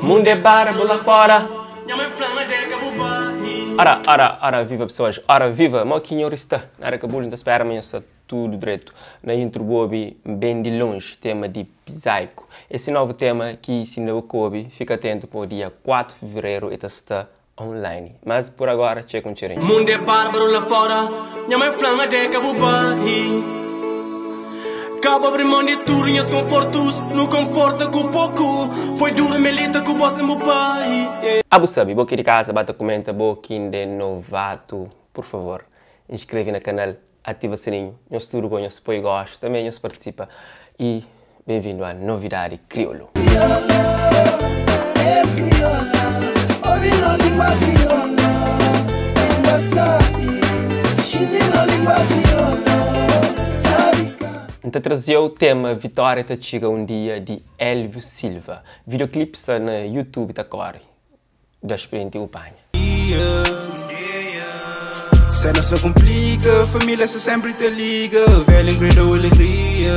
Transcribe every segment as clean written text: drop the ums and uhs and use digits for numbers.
Mundo é bárbaro lá fora. Ora, ora, ora viva pessoas, ora viva, mo ki nhor sta? Nada ka buli, nta spera ma nhos sta tudu dretu. Na intro bu obi Ben di Lonji, tema di Psyco. Esse novu tema ki si inda bu ka obi, fika atentu pa dia 4 fevereru e ta sta online. Mas por agora txeka un txerinhu. Mundo é bárbaro lá fora Nha mãe fla-m adé ka bu bai Ka bu abri mão di tudu nhas confortos Nu conforta ku poku Foi duru melita ku bo sen bu pai Ah bu sabe, bo ki di kaza ba ta kumenta bo ki inda é novato, por favor inscreve na canal, ativa sininho, nhos tudo go nhos poi gosto, também nhos participa e bem-vindo a Novidade Kriolu. N ta traze-u tema Vitória ta txiga un dia di Elvio Silva. Videoclip sta na YouTube ta kore. Da sprinti bu panha. Cena sa complica, família sa sempre ta liga, velho engrandou alegria.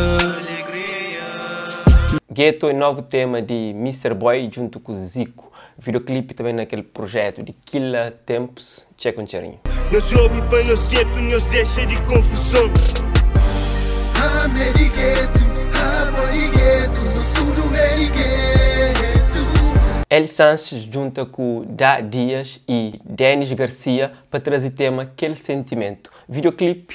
Ghetto é novu tema di Mister Boy djuntu ku Zico. Videoclip ta ben na kel projetu di Kila Tempus. Txeka un txerinhu. Nhos obi pa nhos ketu, nhos dexa di konfuson. Ami é di getu, abo é di getu, nos tudu é di getu. El Sanches djunta ku Da Dias y Denis Garcia pa traze tema Kel Sentimentu. Videoclip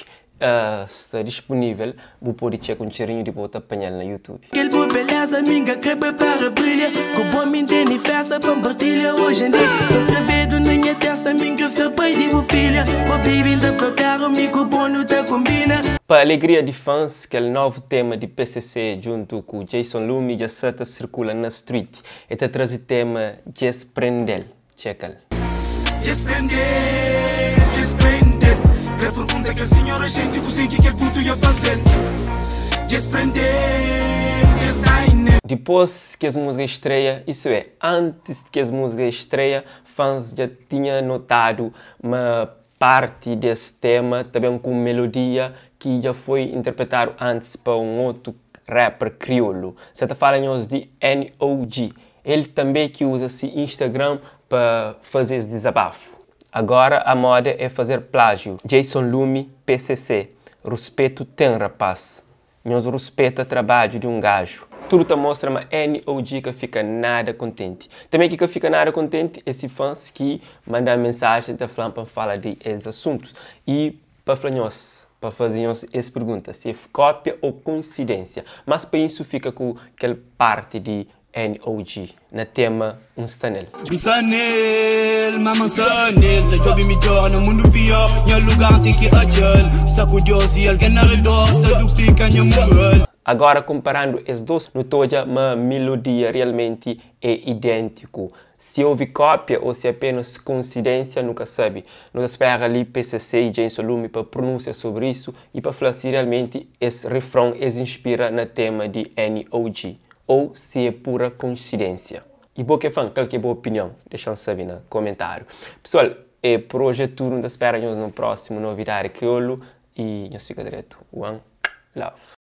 sta dispunivel, bu pode txeka un txerinhu di bo ta panhal na YouTube. Kel bu beleza mi nka kre prepara brilha Ku bo mi nteni festa pa npartilha Oji en dia sta skrevedu na nha testa Mi nkre ser pai di bu filha Oh baby nta fla klaru mi ku bo nu ta kombina. Pa alegria di fans, kel novu tema di PCC djuntu ku Jason Lumi dja sa ta sirkula na street. E ta traze tema Djes Prende-l. Txeka-l. Djes prende-l, djes prende-l Kre pergunta kel sinhora xenti kuzê ki kel putu ia faze-l Djes prende-l, djes dai-nel. Dipôs ki es múzika estreia, isu é, antis ki es múzika estreia, fãs dja tinha notadu ma parti des tema ta ben ku un melodia ki dja foi interpretadu antis pa un otu rapper kriolu. Sa ta fala nhos di NOG. El tanbe ki uza si Instagram pa faze es dizabafu. Agora a moda é fazer plágio. Jason Lumi PCC, Ruspetu ten rapaz. Nhos ruspeta trabadju di un gaju. Tudu ta mostra ma NOG ka fika nada kontenti. Tanbe ki ka fika nada kontenti é si fans ki manda-m mensajen ta fla-m pa N fala di es asuntus. I pa fla nhos, pa faze nhos es pergunta, si é kópia ô koinsidênsia. Mas pa insu fika ku kel parti di NOG na tema N sta nel. N sta nel, mama N sta nel Ta djobe midjor na mundu pior Nha lugar N ten ki atxal Sta ku Deus i algen na redor Ta duplika nha mural. Agora konparandu es dos nu ta odja ma melodia realmenti é idêntiku. Si houve kópia ou si é apenas konsidênsia nu ka sabe. Nu ta spera li PCC i Jason Lumi pa prunúnsia sobri isu i pa fla si realmenti es refron es inspira na tema di NOG. Ou si é pura koinsidênsia. I bo ki é fan, kal ki é bo opinion? Dexa-m sabe na komentáriu. Pesoal, é por oji é tudu. N ta spera nhos na un prósimu Novidadi Kriolu i nhos fika dretu. One love.